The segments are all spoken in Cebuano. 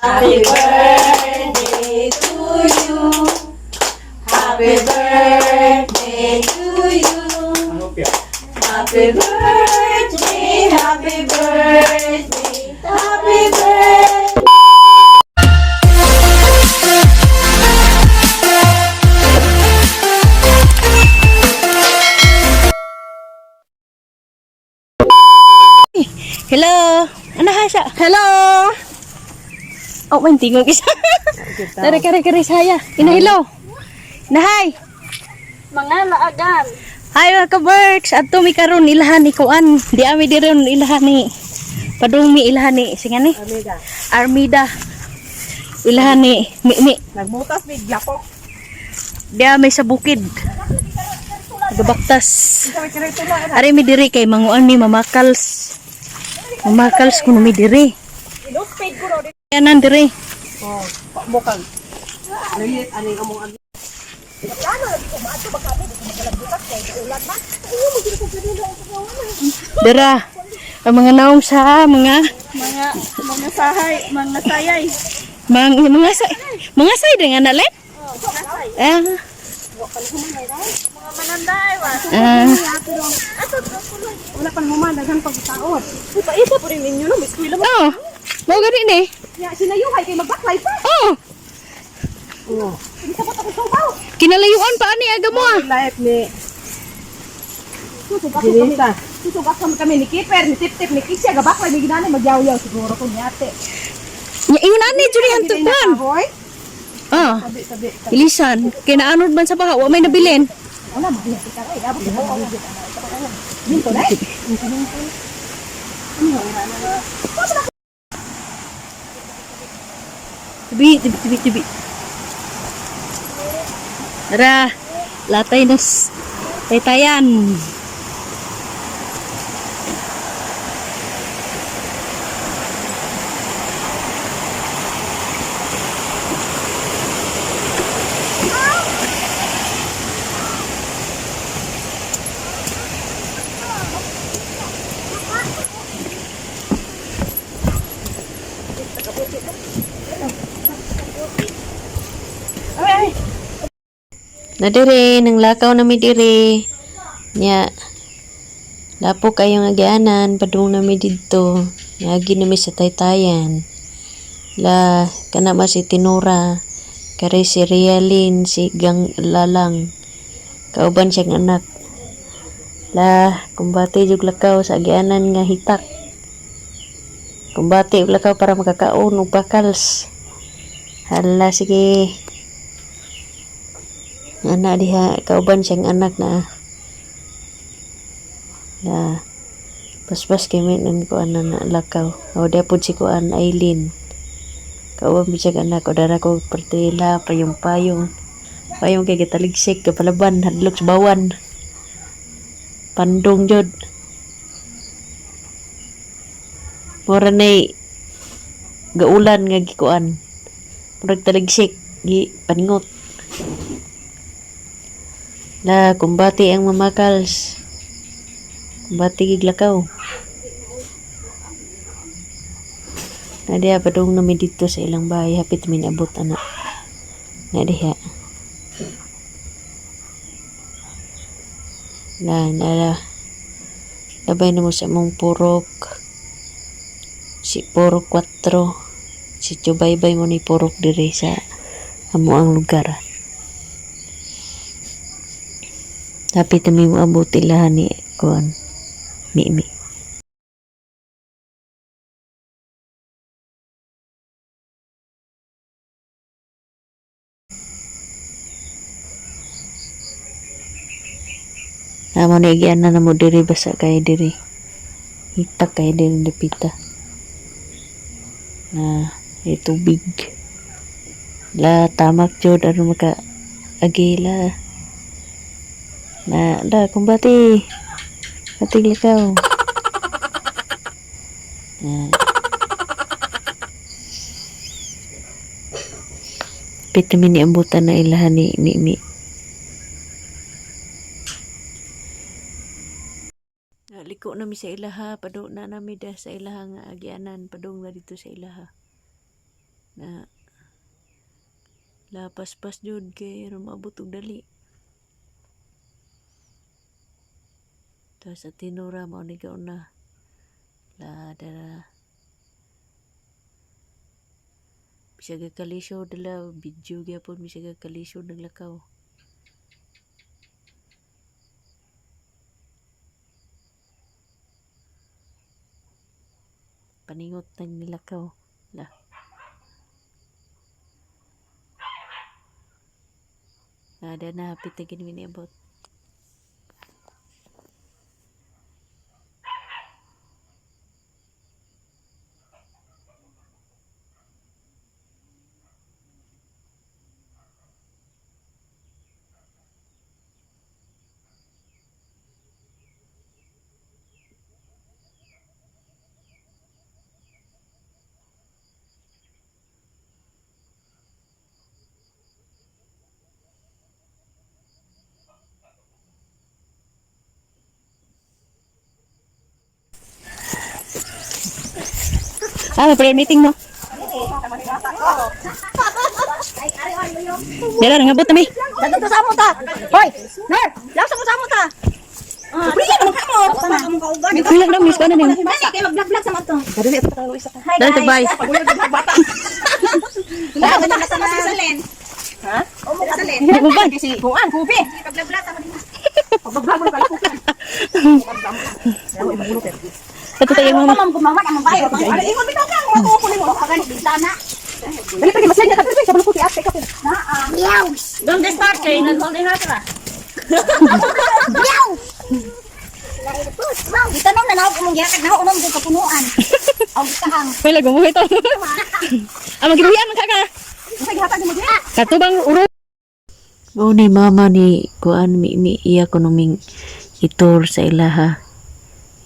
Happy birthday to you. Happy birthday to you. Happy birthday, happy birthday, happy birthday. Hello. Ano ha siya? Hello! Oh, may tingog isa. Tara, kare, kare, saya. Ina, hello. Ina, hi. Mga laagan. Hi, mga ka-works. Adto mi karon ilahan ni kuan. Di ami di ron ilahan ni. Padung mi ilahan ni. Singa ni. Amiga, Armida. Ilahan ni. Mi, mi. nagmutas may glapok. Di ami sa bukid. Gabaktas. Ari mi diri kay manguan mi mamakals. Mamakals kuno mi diri. Inuspid ko ro. Yanan diri. Oh, bukang. Lilit aning among agi. Dira. Ang mga naong sa mga Mga sahay, mga sayay. mga say din nga na len? Ah. Mga mananday wa. Ah. Wala pa human daghan pagtaon. Uy, paisa po rin ninyo no, may eskwela mo. Oh. Mao gani ni. Ya, sinayuhay kay magbaklay pa. Oh. Oo. Hindi sabot ako subaw. Kinalayuan pa ani aga mo ah. Life ni Susugak kami. Susugak kami kami ni Keeper, ni Tip Tip, ni Kisha, gabaklay ni ginani magyaw-yaw siguro kung yate. Nya ingon ani jud ang tupan. Hoy, Ah. tabi tabi. Ilisan, kinaanod man sa baha, wa may nabilin. Wala magyati ka kay abot ko. Minto na. Tibi, tibi, tibi, tibi. Tara, latay nas taytayan. Na dire, nang lakaw na mi dire. Nya, lapo kayong agianan, padung na mi didto. Niagi na mi sa taytayan. La, kana ma si Tinura, kare si Rialin, si Gang Lalang. Kauban siyang anak. La, kumbate jug lakaw sa agianan nga hitak. Kumbate og lakaw para makakaon og bakals. Hala, sige. Anak diha, kauban siyang anak na. Na paspas kay min ko ana na lakaw. O diha pud si kuan Aileen. Kauban mi siyang anak o dara ko partila payong payong. Payong kay gitaligsik kapalaban hadlok sa bawan. Pandong jud. Mura nay gaulan nga gikuan. Murag taligsik gi paningot. La, kumbati ang mamakals. Kumbati giglakaw. Na diha padung nami didto sa ilang bahay hapit mi niabot ana. Na diha. La, na labay na mo sa among purok. Si purok 4. Si Chubaybay mo ni purok diri sa amo ang lugar. Hapit na mi moabot ilahan ni kuan Mimi. Amo na igyan na mo diri basa kay diri. Hitak kay diri dapita. Na ay tubig. La tamak jud aron maka agila. Na la kumbati. Ating lakaw. Na. Pito mi niambutan na ilahan ni Mimi. Liko nami sa ilaha, padung na nami da sa ilaha nga agianan, padung na dito sa ilaha. Na lapas-pas jud kay aron maabot og dali. Tapos sa tinura mao ni gauna. La dara. Bisag kalisod dala video gyapon bisag kalisod naglakaw. Paningot nang nilakaw. La. Nada na hapit na gini niabot. Ah, may prayer meeting mo. Dara, nangabot na mi. Dadto sa amo ta. Hoy, Ner, lawas mo sa amo ta. Priya naman ka mo. Kuya lang, miss ko na niyo. Dali kay mag-vlog sa man to. Dara, tagbay. Wala na sa si Salen. Ha? Salen. Hindi mo ba? Kasi kuan, kupi. Pag-vlog sa man. Pag-vlog mo kala kupi. Ito tayo mama. Ma'am, gumawa ang bayo. Ay, ingon bitaw ka, mga tuo ko nimo. Agan bintana. Dali pa masaya ka dali sa puti ate ka. Naa. Don't start kay nag-holding heart ra. Gitanong na naog imong gihatag na unom ko kapunuan. Ang kahang. May lagong buhay to. Ah, magiluyan man ka ka. Usa gihatag nimo diha? Katubang uro. Mao ni mama ni kuan mi, mi iya kuno ming itur sa ilaha.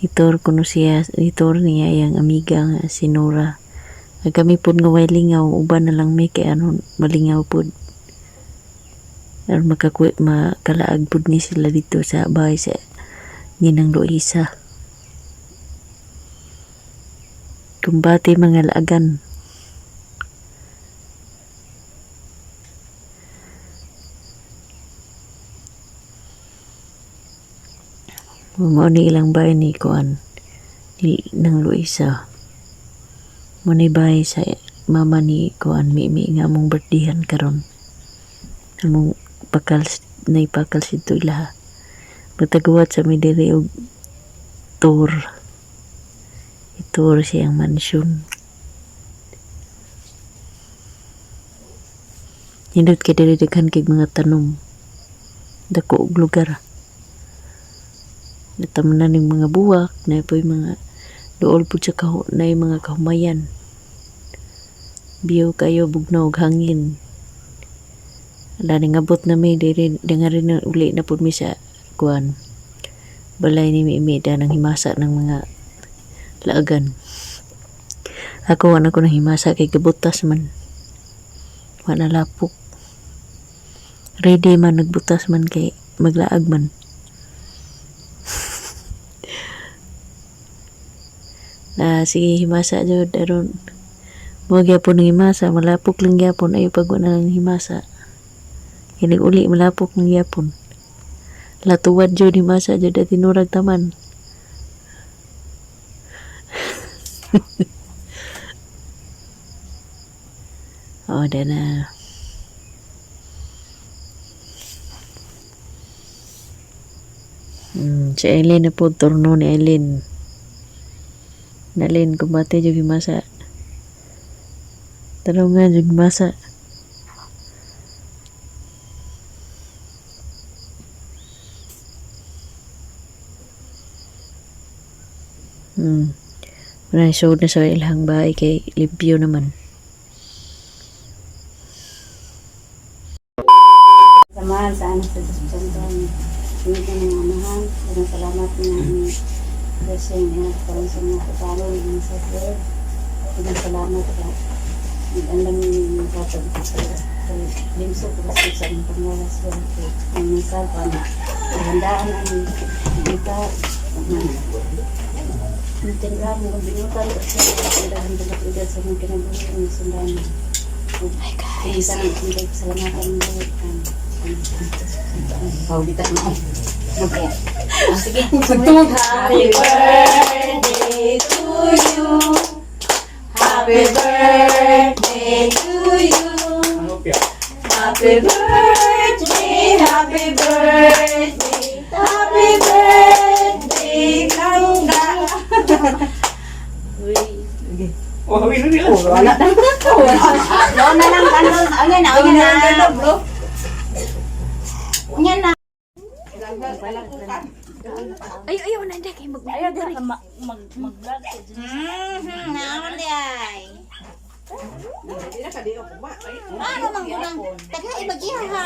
Itur kuno siya, itur niya iyang amiga nga si Nora. Ag kami pud nga way lingaw, uban na lang mi kay ano malingaw pud. Aron makalaag pud ni sila dito sa bahay sa Ginang Luisa. Kumbate mga laagan. Mao ni ilang bahay ni kuan ni nang Luisa. Mo ni bahay sa mama ni kuan mi nga among birthday-han karon. Among pakal nay pakal sidto ilaha. Mataguwat sa mi diri og tour. I-tour siyang mansion. Hindot kay diri daghan kay mga tanom. Dako og lugar. Natamnan ning mga buwak, na po'y mga duol pud sa kaho, na mga kahumayan. Biyo kayo bugnaw og hangin. Ala ningabot na mi diri dangari na uli na pud mi sa kuan. Balay ni Mimi da nang himasa ng mga laagan. Ako wala ko nang himasa kay gabutas man. Wala lapok. Ready man nagbutas man kay maglaag man. Na sige himasa jud aron mo gyapon ng himasa malapok lang gyapon ayo pag wala ng himasa. Kinig uli malapok lang gyapon. Latuwad jud himasa jud at tinurag taman. Oh, dana. Si Eileen na po, turno ni Eileen. Nalin, kumbate jud himasa. Tanaw nga jud himasa. Wala, sold na sa ilahang bahay kay limpyo naman. Samahan sa anak sa Diyos Santo. Hindi ka ng amahan. Maraming salamat na blessing na karon sa mga katalon ng sa Lord. Maraming salamat ka. Nag-andam ng katag sa limso ko sa aming pangalas. Ang misal pa na handaan ang kita. Ang tinram mo binutan ko sa tindahan sa mga kinabuhi ng sundanan. Ay guys. Salamatan mo Lord. Oh, dita na. Sige. Happy birthday to you. Happy birthday to you. Happy birthday, happy birthday, happy birthday, Langga. Wala na. Doon na lang ano, ano na, ano na. Bro. Unya na. Ay, ayaw na, hindi. Kayo mag- Ayaw diri mag mag vlog. Naman di ay. Hindi na ka di ako ba. Ano man gulang? Taga ibagiha ha.